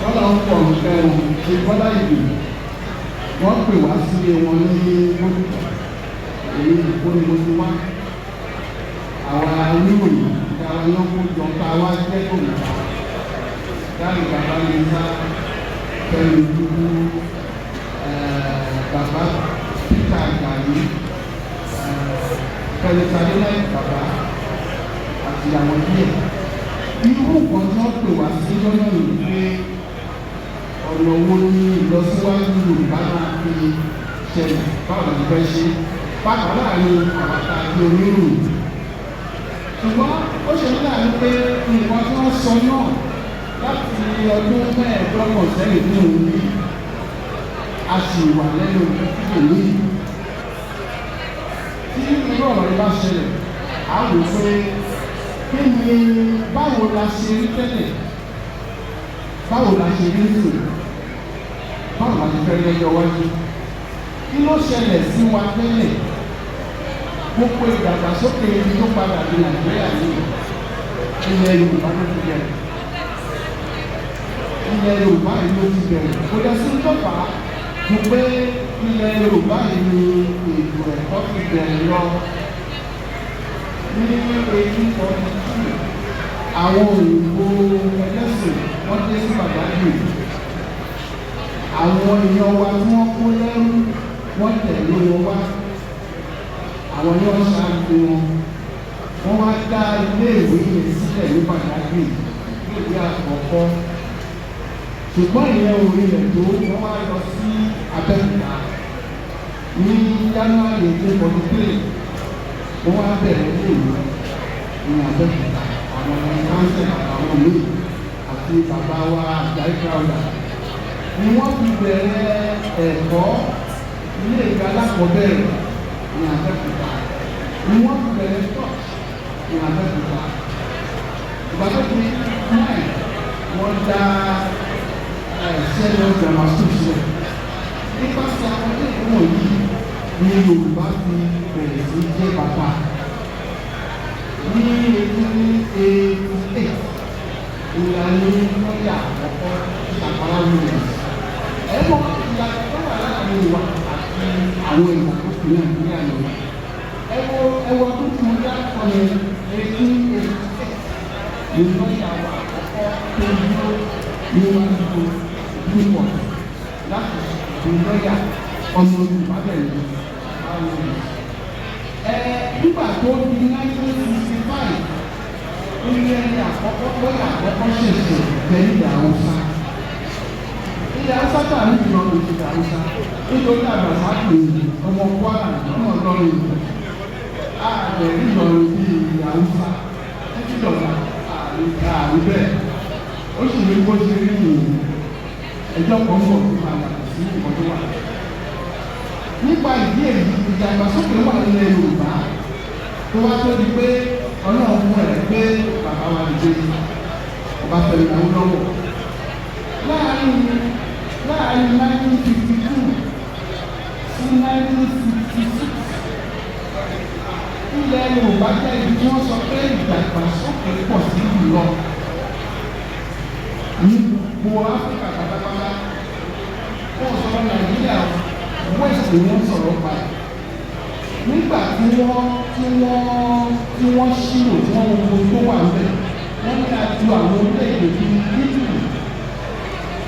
Kọ́lá ń pọ̀ nǹkan ṣe Bọ́lá Ìgè. Wọ́n pè wá sílé wọn ní Bódìjà. Èyí Èkó ni mo ti wá. Àwa oníròyìn ìdára lọ́kọ́ jọ tá a wá jẹ́ Yorùbá. Dáre bàbá mi sá Fẹ́mi Dúdú, bàbá Peter Àjàyí, Fẹ́mi Sadélẹ̀ bàbá àti àwọn díẹ̀. Irú nǹkan tí wọ́n pè wá sí lọ́nà yìí pé ọ̀nà wo ni ìlọsíwájú Yorùbá máa fi ṣẹlẹ̀, báwo la ti fẹ́ ṣe pàápàá láàrin àwọn àti oníròyìn. Ṣùgbọ́n ó ṣe ní láàrin pé nǹkan tí wọ́n sọ náà láti ọdún 25 sẹ́yìn ní òun yìí, a sì wà lẹ́nu ìlú yìí. Tí irú ọ̀rọ̀ yìí bá ṣẹlẹ̀, a wò pé kí ni, báwo la ṣe rí tẹ́lẹ̀, báwo la ṣe rí nísìnyí, báwo la ṣe fẹ́ lọ́jọ́ iwájú? Kí ló ṣẹlẹ̀ sí wa tẹ́lẹ̀? Gbogbo ìdàgbàsókè ibi tó padà di Nàìjíríà yìí, ilẹ̀ Yorùbá ló ti bẹ̀rẹ̀. Ilẹ̀ Yorùbá yìí ló ti bẹ̀rẹ̀. Kò dẹ̀ sí tó fà á ju pé ilẹ̀ Yorùbá yìí ni ètò ẹ̀kọ́ ti bẹ̀rẹ̀ lọ. Ní 1842, àwọn òyìnbó ẹlẹ́sìn wọ́n dé sí Badagry. Àwọn èèyàn wa tí wọ́n kó lẹ́rú, wọ́n tẹ̀lé wọn wá. Àwọn ni wọ́n ṣáájú wọn. Wọ́n wá dá iléèwé yẹn sílẹ̀ ní Badagry, iléèwé àkọ́kọ́. Ṣùgbọ́n ìyẹn orí rẹ̀ tó, wọ́n wá lọ sí Abẹ́òkúta ní January 1843. Wọ́n wá bẹ̀rẹ̀ iléèwé ní Abẹ́òkúta. Àwọn council àtàwọn míì àti bàbá wa Àjàyí Crowther ni wọ́n fi bẹ̀rẹ̀ ẹ̀kọ́ ilé ìwé alákọ̀ọ́bẹ̀rẹ̀ ní Abẹ́òkúta, ni wọ́n fi bẹ̀rẹ̀ church ní Abẹ́òkúta. Ìgbà tó fi nine, wọ́n dá senior grammar school sílẹ̀. Nípasẹ̀ àwọn ilé ìwé wọ̀nyí ni Yorùbá fi bẹ̀rẹ̀ sí jẹ́ bàbá. Ní 1888, ìlànà lọ́yà àkọ́kọ́, Sàpárá Williams. Ẹ mọ ìyàtọ̀ tó wà láàrin wa àti àwọn ìgbà tó fi Nàìjíríà lọ. Ẹ wo ọdún tí mo dá kọ ní 1888 ní lọ́yà wa àkọ́kọ́ tó dúró níwájú Supreme Court láti di lọ́yà, ọmọ Yorùbá bẹ̀rẹ̀ ní. Ẹ nígbà tó di 1965, ilé ẹni àkọ́kọ́, lọ́yà àkọ́kọ́ ṣẹ̀ṣẹ̀ jẹ́ ilẹ̀ Haúsá. Ilẹ̀ Haúsá tà ní ìlú ọ̀gbìn ilẹ̀ Haúsá nítorí àgbàsá pè é ọmọ Kwara, ọmọ Ìlọrin, ààrẹ Ìlọrin bíi ilẹ̀ Haúsá títí dọ̀là ààrẹ bẹ́ẹ̀. Ó sì ní bó ṣe rí nìyí. Ẹjọ́ kan bọ̀ tó máa yàtọ̀ sí nǹkan tó wà. Nípa ìdí èyí, ìdàgbàsókè wà nílẹ̀ Yorùbá tó wá tó di pé Ọlọ́run fún ẹ̀ pé bàbá wa dìde, Ọbáfẹ́mi Awólọ́wọ̀, láàrin 1952 sí 1966. Ilẹ̀ Yorùbá jẹ́ ibi tí wọ́n sọ pé ìdàgbàsókè pọ̀ sí jùlọ ní gbogbo Áfíríkà pátápátá. Wọ́n sọ Nàìjíríà, West ni wọ́n sọ̀rọ̀ pa ẹ̀. Nígbà tí wọ́n ṣírò, tí wọ́n wo tó wà níbẹ̀, wọ́n ní àjọ àwọn orílẹ̀-èdè bíi Italy,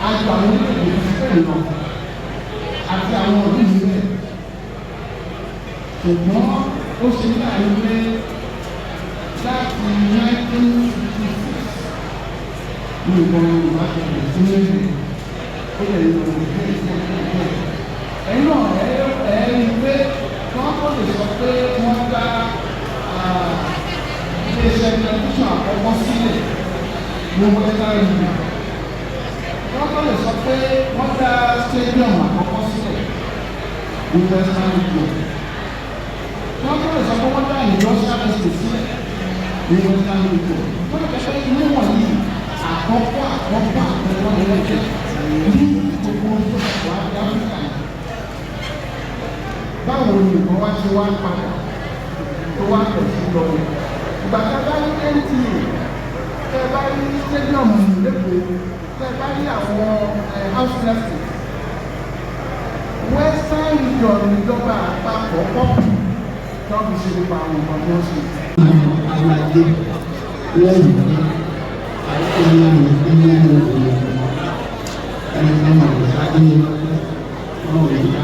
àjọ àwọn orílẹ̀-èdè bíi Spain lọ àti àwọn ọdún níbẹ̀. Ṣùgbọ́n ó ṣe ní àyè pé láti 1966 ní nǹkan Yorùbá ti bẹ̀rẹ̀ sí ní ẹ̀rẹ̀, ó lè lọ díẹ̀ díẹ̀ díẹ̀ díẹ̀. Ẹ̀yin náà ẹ rí i pé wọ́n kọ́ lè sọ pé wọ́n dá iléeṣẹ́ tẹlifíṣàn àkọ́kọ́ sílẹ̀ ní Western Region, wọ́n kọ́ lè sọ pé wọ́n dá stadium àkọ́kọ́ sílẹ̀ ní Western Region, wọ́n kọ́ lè sọ pé wọ́n dá industrial estate sílẹ̀ ní Western Region. Wọ́n lè jẹ́ pé ilé wọ̀nyí, àkọ́kọ́ àkọ́kọ́ àkọ́kọ́ ni wọ́n jẹ́ ní gbogbo wà ní Áfíríkà yìí. Báwo ni nǹkan wá ṣe wá padà tó wá pẹ̀ sí lọ? Ìgbà tá a bá ní NTA Tẹ́ ẹ bá rí stadium l'Ékòó, tẹ́ ẹ bá rí àwọn house nursing, Western Region, ìjọba àpapọ̀ pọ̀pù tí wọ́n fi ṣe gbogbo àwọn nǹkan tó ń ṣe. Aládé lẹ́yìn àti ìlànà ìlú ẹni ọmọ ìsáde ọmọ ìyá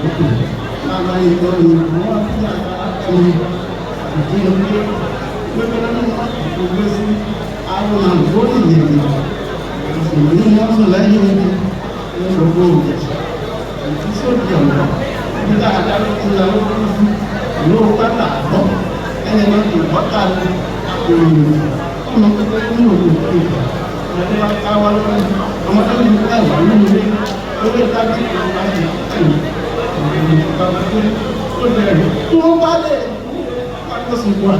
òkú lára ìlọrin àwọn àti àti ìdí ilé pépé nínú gbogbo sí àwọn àgbóyè yẹn ìlú wọn sùn lẹ́yìn ní gbogbo òjẹsà ìdí sódì ọ̀nà nígbà adájọ́ ti lọ lórí ìlú pátá àbọ̀ ẹni náà kò bọ́tà ní ìròyìn ọmọ pépé nínú òkú ọmọdé wa ká wá lórí ọmọdé ní ìlú ẹ̀wà nínú ilé lórí tábìlì ìlú àti ìlú ìlú tó bẹ̀rẹ̀ tó bá lè kó sì wà.